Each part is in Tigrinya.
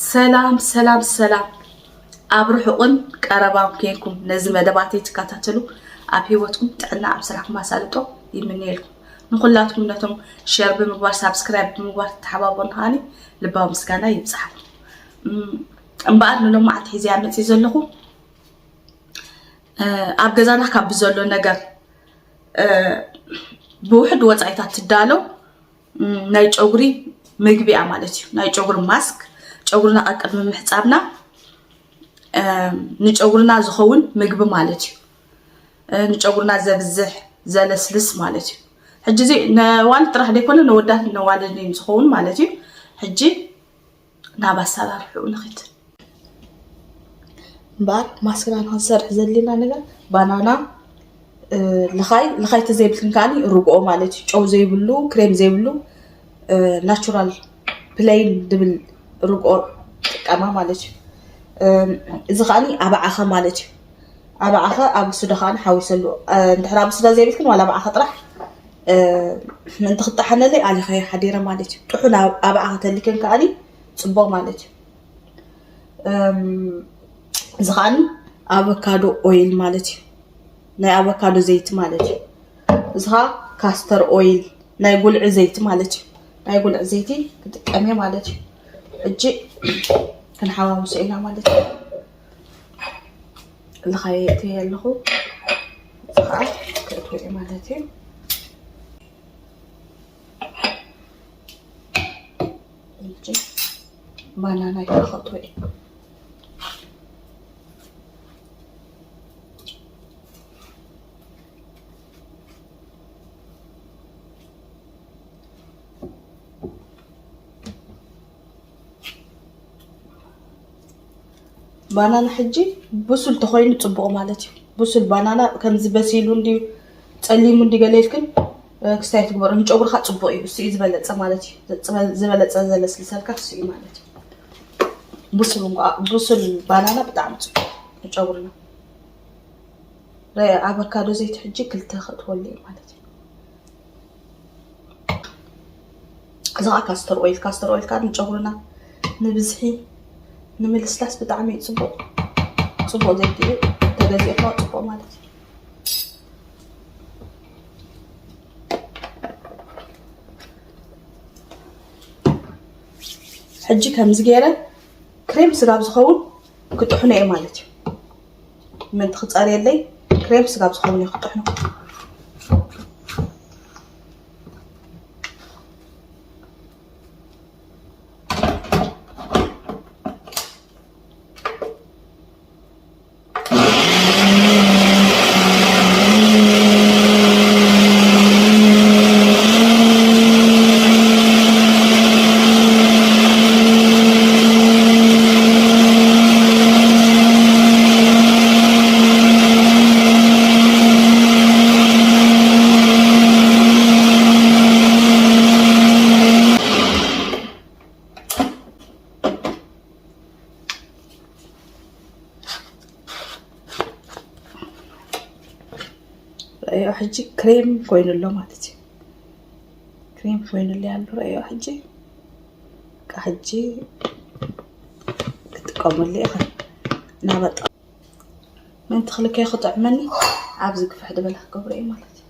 ሰላም ሰላም ሰላም፣ ኣብ ርሑቕን ቀረባን ኮይንኩም ነዚ መደባተይ ትከታተሉ፣ ኣብ ህይወትኩም ጥዕና፣ ኣብ ስራሕኩም ኣሳልጦ ይምነየልኩም። ንኹላትኩም ነቶም ሸር ብምግባር፣ ሳብስክራይብ ብምግባር ትተሓባበሩኒ ከዓኒ ልባዊ ምስጋና ይብጻሕኩም። እም፣ እምበኣር ንሎማዓንቲ ሒዘያ መጽእ ዘለኹ፣ እ፣ ኣብ ገዛና ካብ ብዘሎ ነገር፣ እ፣ ብውሕድ ወጻኢታት ትዳሎ፣ እም፣ ናይ ጨጉሪ ምግቢ እያ ማለት እዩ። ናይ ጨጉሪ ማስክ፣ ጨጉርና ቀቅድሚ ምሕጻብና፣ እም፣ ንጨጉርና ዝኸውን ምግቢ ማለት እዩ። እ፣ ንጨጉርና ዘብዝሕ፣ ዘለስልስ ማለት እዩ። ሕጂ እዚ ነዋልድ ጥራሕ ዘይኮነ ነወዳት ነዋልድን ዝኸውን ማለት እዩ። ሕጂ ናብ ኣሰራርሕኡ ንኺድ። እምበኣር ማስክና ንኽንሰርሕ ዘድልየና ነገር ባናና፣ እ፣ ልኻይ፣ ልኻይ ተዘይብልክን ከዓኒ ርግኦ ማለት እዩ። ጨው ዘይብሉ፣ ክሬም ዘይብሉ፣ እ፣ ናቹራል ፕሌን ድብል ርግኦ ጥቀማ ማለት እዩ። እ፣ እዚ ከዓኒ ኣባዓኸ ማለት እዩ። ኣባዓኸ ኣብ ሱዳ ከዓኒ ሓዊሰሉ። እ፣ እንድሕር ኣብ ሱዳ ዘይብልክን ዋላ ኣባዓኸ ጥራሕ፣ እ፣ ምእንቲ ክጠሓነለይ ኣሊኸዮ ሓዲረ ማለት እዩ። ጥሑን ኣብ-፣ ኣባዓኸ ተሊክን ከዓኒ ጽቡቕ ማለት እዩ። እም፣ እዚ ከዓኒ ኣቮካዶ ኦይል ማለት እዩ። ናይ ኣቮካዶ ዘይቲ ማለት እዩ። እዚ ከዓ ካስተር ኦይል፣ ናይ ጉልዒ ዘይቲ ማለት እዩ። ናይ ጉልዒ ዘይቲ ክጥቀም እየ ማለት እዩ። ሕጂ ክንሓዋውሶ ኢና ማለት እዩ። ልኻየ እትየ ኣለኹ። እዚ ከዓ ክእትዎ እየ ማለት እዩ። ሕጂ ባናና ይከኸቶ እየ። ባናና ሕጂ ብሱል ተኾይኑ ጽቡቕ ማለት እዩ። ብሱል ባናና ከምዚ በሲሉ እንድዩ ጸሊሙ እንዲ ገለ ኢልክን፣ እ፣ ክስታይ ትግበሩ። ንጨጉርኻ ጽቡቕ እዩ። እሱ እዩ ዝበለጸ ማለት እዩ። ዝበ-፣ ዝበለጸ ዘለስልሰልካ እሱ እዩ ማለት እዩ። ብሱል እንኳ፣ ብሱል ባናና ብጣዕሚ ጽቡቕ ንጨጉርና። ረ-፣ ኣቮካዶ ዘይቲ ሕጂ ክልተ ከእትወሉ እየ ማለት እዩ። እዚ ከዓ ካስተር ኦይል፣ ካስተር ኦይል ከዓ ንጨጉርና ንብዝሒ ንምልስላስ ብጣዕሚ እዩ ጽቡቕ። ጽቡቕ ዘይቲ እዩ፣ ተገዚእካ ጽቡቕ ማለት እዩ። ሕጂ ከምዚ ገይረ ክሬም ስጋብ ዝኸውን ክጥሕኖ እየ ማለት እዩ። ምእንቲ ክጸርየለይ ክሬም ስጋብ ዝኸውን እየ ክጥሕኖ። ረኣዮ፣ ሕጂ ክሬም ኮይኑ ኣሎ ማለት እዩ። ክሬም ኮይኑ ኣሎ ኣሎ፣ ረኣዮ ሕጂ። በቃ ሕጂ ክጥቀመሉ ኢኻ። ናበጣ ምእንቲ ክልከ ክጥዕመኒ ኣብዚ ግፍሕ ዝበለ ክገብሮ እዩ ማለት እዩ።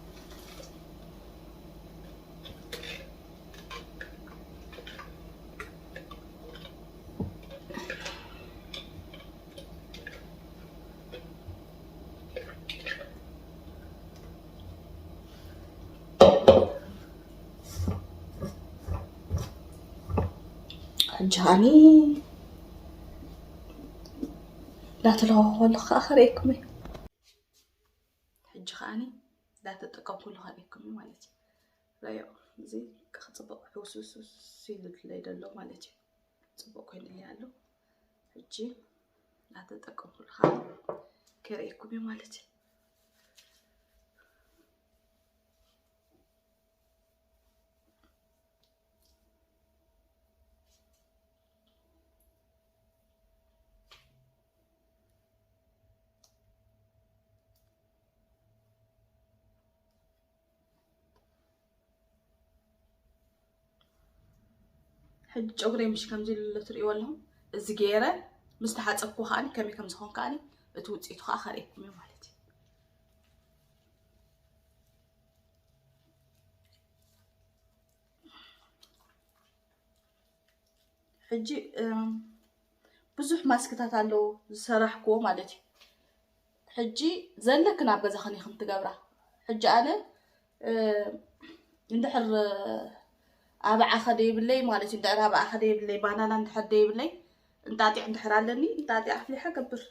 ሕጂ ሃኒ እንዳተለዋወሉ ከዓ ከርእየኩም እየ። ሕጂ ከዓኒ እንዳተጠቀምኩሉ ከርእየኩም እዩ ማለት እዩ። ረዮ፣ እዚ ክፅቡቅ ሕውስውስውስ ኢሉለይ ዘሎ ማለት እዩ። ፅቡቅ ኮይኑለይ ኣሎ። ሕጂ እንዳተጠቀምኩሉ ከዓ ከርእየኩም እዩ ማለት እዩ። ሕጂ ጨጉረይ ምሽ ከምዚ ኢሉ ኣሎ ትርእይዎ ኣለኹም። እዚ ገይረ ምስ ተሓፀብኩ ከዓኒ ከመይ ከም ዝኾን ከዓኒ እቲ ውፅኢቱ ከዓ ከርእየኩም እዩ ማለት እዩ። ሕጂ ብዙሕ ማስክታት ኣለዉ ዝሰራሕክዎ ማለት እዩ። ሕጂ ዘለክን ኣብ ገዛኽን ኢኽን ትገብራ። ሕጂ ኣነ እንድሕር ኣባዓኸ ደይብለይ ማለት እዩ፣ እንድሕር ኣባዓኸ ደይብለይ፣ ባናና እንድሕር ደይብለይ፣ እንጣጢዕ እንድሕር ኣለኒ፣ እንጣጢዕ ኣፍሊሐ ገብር።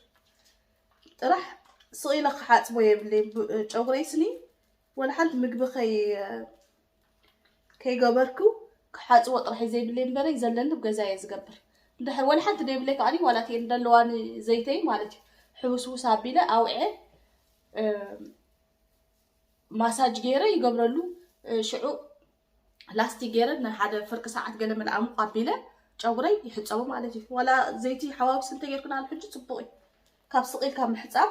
ጥራሕ ስቕ ኢለ ክሓፅቦ የብለይ። ጨጉረይ ስኒ ወላ ሓንቲ ምግቢ ከይ ከይገበርኩ ክሓፅቦ ጥራሕ እዩ ዘይብለይ እምበረይ፣ ዘለኒ ኣብ ገዛ እየ ዝገብር። እንድሕር ወላ ሓንቲ ደይብለይ ከዓኒ ዋላ እተን ዘለዋኒ ዘይተይ ማለት እዩ፣ ሕውስውስ ኣቢለ ኣውዕየ ማሳጅ ገይረ ይገብረሉ። ሽዑ ላስቲክ ገይረ ንሓደ ፍርቂ ሰዓት ገለ መለ ኣሙቕ ኣቢለ ጨጉረይ ይሕፀቦ ማለት እዩ። ዋላ ዘይቲ ሓዋውስ እንተጌርክናሉ ሕጂ ፅቡቕ እዩ። ካብ ስቕ ኢልካ ምሕፃብ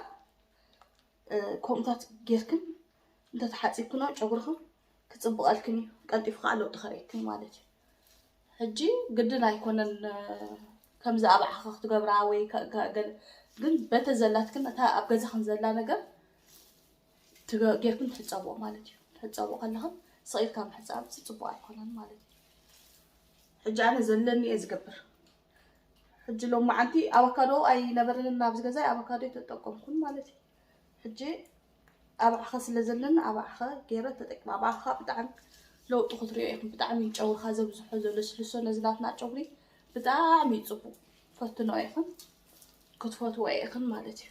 ከምኡታት ጌርክን እንተተሓፂብክኖ ጨጉርኽን ክፅብቐልክን እዩ። ቀልጢፉ ከዓ ለውጢ ከርእየክን ማለት እዩ። ሕጂ ግድን ኣይኮነን ከምዚ ኣብ ዓኸ ክትገብራ ወይ ግን በተ ዘላትክን እታ ኣብ ገዛኽን ዘላ ነገር ጌርክን ትሕፀብኦ ማለት እዩ። ትሕፀብኦ ከለኽን ስቕ ኢልካ ምሕፃብ ፅቡቕ ኣይኮነን ማለት እዩ። ሕጂ ኣነ ዘለኒ እየ ዝገብር። ሕጂ ሎም መዓንቲ ኣቫካዶ ኣይነበረንን ኣብዚ ገዛ፣ ኣቫካዶ ኣይተጠቀምኩን ማለት እዩ። ሕጂ ኣባዕኸ ስለ ዘለኒ ኣባዕኸ ገይረ ተጠቂመ። ኣባዕኸ ብጣዕሚ ለውጢ ክትሪኦ ኢኹም። ብጣዕሚ ጨጉርኻ ዘብዝሖ ዘልስልሶ ነዚ ናትና ጨጉሪ ብጣዕሚ እዩ ፅቡቕ። ፈትኖ ኢኹም ክትፈትዎ ኢኹም ማለት እዩ።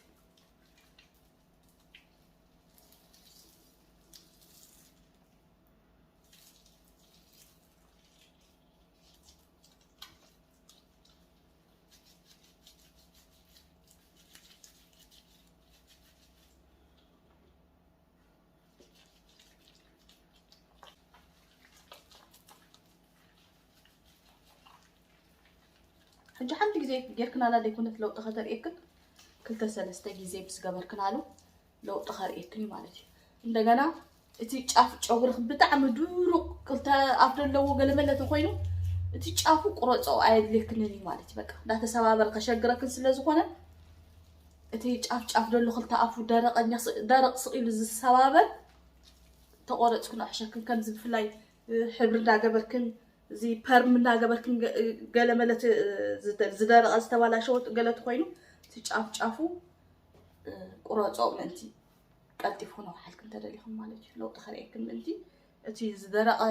ሕጂ ሓንቲ ግዜ ጌርክናላ ዘይኮነት ለውጢ ከተርእየክን፣ ክልተ ሰለስተ ግዜ ምስ ገበርክናሉ ለውጢ ከርእየክን እዩ ማለት እዩ። እንደገና እቲ ጫፍ ጨጉርክ ብጣዕሚ ድሩቕ ክልተ ኣፍ ዘለዎ ገለመለ ተኮይኑ እቲ ጫፉ ቁረጾ ኣየድልየክንን እዩ ማለት እዩ። በቃ እንዳተሰባበረ ከሸግረክን ስለ ዝኾነ እቲ ጫፍ ጫፍ ዘሎ ክልተ ኣፉ ደረቐኛ ስ- ደረቕ ስቕ ኢሉ ዝሰባበር ተቆረጽክን ኣሕሸክን። ከምዚ ብፍላይ ሕብሪ እንዳገበርክን እዚ ፐርም እናገበርክን ገ- ገለመለ እቲ ዝደ- ዝደረቐ ዝተባላሸወ ገለ ተኮይኑ እቲ ጫፍ ጫፉ ቁረጾ ምእንቲ ቀልጢፍክን ኣውሓልክን እንተደሊኽን ማለት እዩ። ለውጢ ከርእየክን ምእንቲ እቲ ዝደረቐ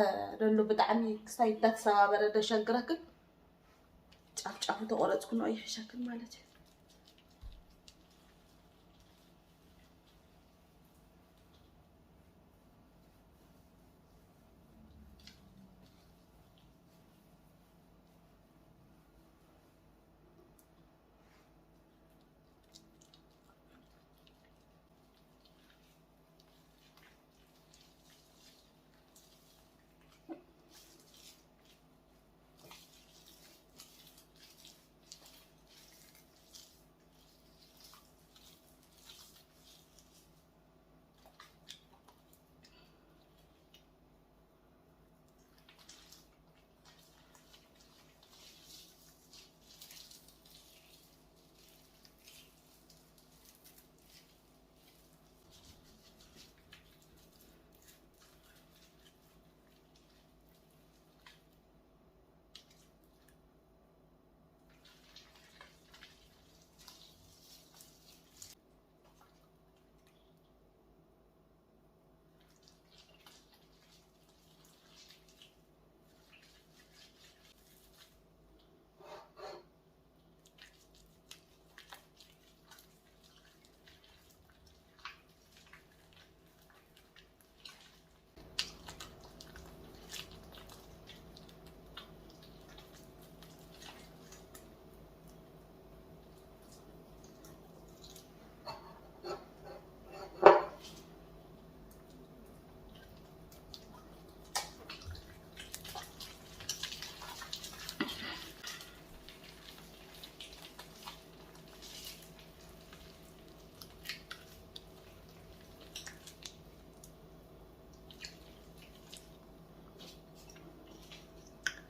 ደሎ ብጣዕሚ ክስታይ እንዳተሰባበረ ደሸግረክን ጫፍ ጫፉ ተቆረጽክን ይሕሸክን ማለት እዩ።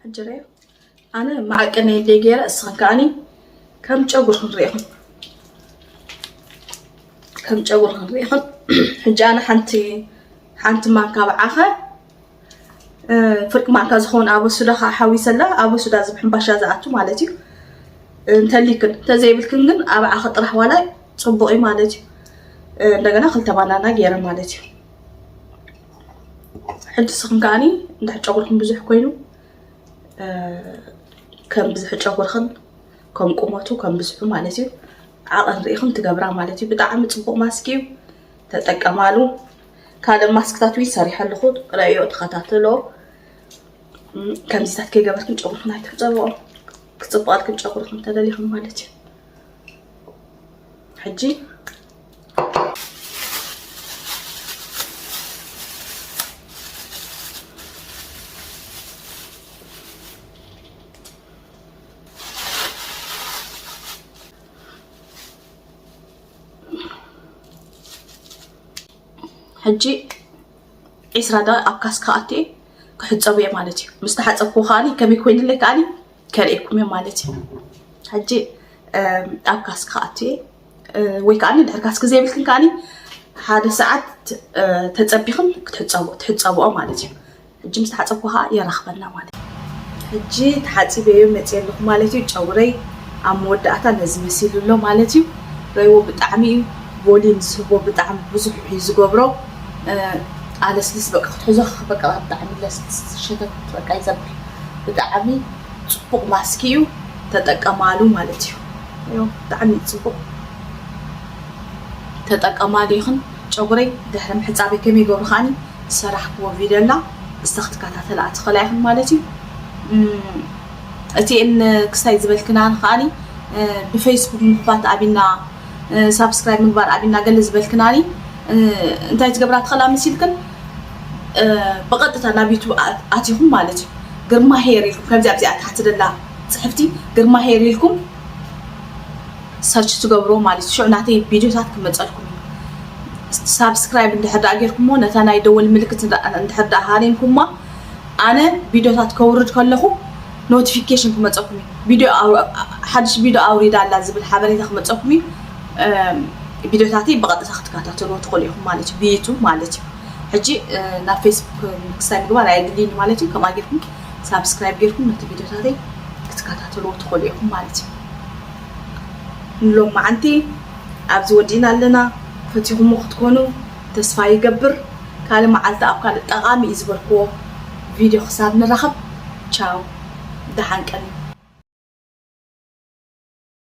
ሕጂ ርኣዩ፣ ኣነ መዓቀኒ ኢለይ ገይረ፣ እስኽን ከዓኒ ከም ጨጉርኽን ርኢኽን ከም ጨጉርኽን ርኢኽን። ሕጂ ኣነ ሓንቲ ሓንቲ ማንካ ብዓኸ ፍርቂ ማንካ ዝኸውን ኣበሱዳ ከዓ ሓዊሰላ። ኣበሱዳ ዝብ ሕምባሻ ዝኣቱ ማለት እዩ። እንተሊክን እንተዘይብልክን ግን ኣብ ዓኸ ጥራሕ ዋላ ፅቡቅ እዩ ማለት እዩ። እንደገና ክልተ ባናና ገይረ ማለት እዩ። ሕጂ ስኽን ከዓኒ እንድሕር ጨጉርኩም ብዙሕ ኮይኑ ከም ብዝሒ ጨጉርኽን ከም ቁመቱ ከም ብዝሑ ማለት እዩ ዓቐን ርኢኽን ትገብራ ማለት እዩ። ብጣዕሚ ፅቡቅ ማስክ እዩ፣ ተጠቀማሉ። ካልእ ማስክታት ውን ሰሪሐ ኣለኹ፣ ረእዮ ተኸታተሎ። ከምዚታት ከይገበርክን ጨጉርክን ኣይትሕፀብኦ። ክፅብቐልክን ጨጉርክን ተደሊኽን ማለት እዩ። ሕጂ ሕጂ ዒስራ ደቂቕ ኣብ ካስክ ክኣቱ እየ፣ ክሕፀቡ እየ ማለት እዩ። ምስ ተሓፀብኩ ከዓኒ ከመይ ኮይኑለይ ከዓኒ ከርእየኩም እየ ማለት እዩ። ሕጂ ኣብ ካስክ ክኣቱ እየ፣ ወይ ከዓኒ ድሕሪ ካስክ ዘይብልክን ከዓኒ ሓደ ሰዓት ተፀቢኽን ክትሕፀቡ ትሕፀብኦ ማለት እዩ። ሕጂ ምስ ተሓፀብኩ ከዓ የራኽበና ማለት እዩ። ሕጂ ተሓፂበዮ መፅየ ኣለኹ ማለት እዩ። ጨጉረይ ኣብ መወዳእታ ነዚ መሲሉ ኣሎ ማለት እዩ። ረይዎ ብጣዕሚ እዩ ቮሊም ዝህቦ፣ ብጣዕሚ ብዙሕ እዩ ዝገብሮ። ኣለስልስ በቃ ክትሕዞ በቃ ብጣዕሚ ለስልስ ሸተት በቃ ይዘብል። ብጣዕሚ ፅቡቅ ማስክ እዩ፣ ተጠቀማሉ ማለት እዩ። ብጣዕሚ ፅቡቅ ተጠቀማሉ ይኽን። ጨጉረይ ድሕሪ ምሕፃበይ ከመይ ገብሩ ከዓኒ ዝሰራሕክዎ ቪድዮ ኣላ፣ እዛ ክትከታተላ ትኽእላ ኢኽን ማለት እዩ። እቲ ን ክስታይ ዝበልክና ከዓኒ ብፌስቡክ ምኽፋት ኣቢና ሳብስክራይብ ምግባር ኣቢና ገለ ዝበልክናኒ እንታይ ትገብራ ትኽእላ መሲልክን ብቐጥታ ናብ ዩቱብ ኣቲኹም ማለት እዩ። ግርማ ሄር ኢልኩም ከምዚ ኣብዚኣ ታሕቲ ደላ ፅሕፍቲ ግርማ ሄር ኢልኩም ሰርች ትገብሮ ማለት እዩ። ሽዑ ናተይ ቪድዮታት ክመፀልኩም እዩ። ሳብስክራይብ እንድሕር ደኣ ጌርኩሞ ነታ ናይ ደወል ምልክት እንድሕር ደኣ ሃሪምኩማ ኣነ ቪድዮታት ከውርድ ከለኹ ኖቲፊኬሽን ክመፀኩም እዩ። ቪድዮ ሓድሽ ቪድዮ ኣውሪዳ ኣላ ዝብል ሓበሬታ ክመፀኩም እዩ። ቪድዮታተይ ብቐጥታ ክትከታተልዎ ትኽእሉ ኢኹም ማለት እዩ፣ ብዩቱብ ማለት እዩ። ሕጂ ናብ ፌስቡክ ክስታይ ምግባር ኣየድልይን ማለት እዩ። ከምኣ ጌርኩም ሳብስክራይብ ጌርኩም ነቲ ቪድዮታተይ ክትከታተልዎ ትኽእሉ ኢኹም ማለት እዩ። ንሎም መዓንቲ ኣብዚ ወዲእና ኣለና። ፈቲኹሞ ክትኮኑ ተስፋ ይገብር። ካልእ መዓልቲ ኣብ ካልእ ጠቓሚ እዩ ዝበልክዎ ቪድዮ ክሳብ ንራኸብ፣ ቻው፣ ደሓን ቀኒ።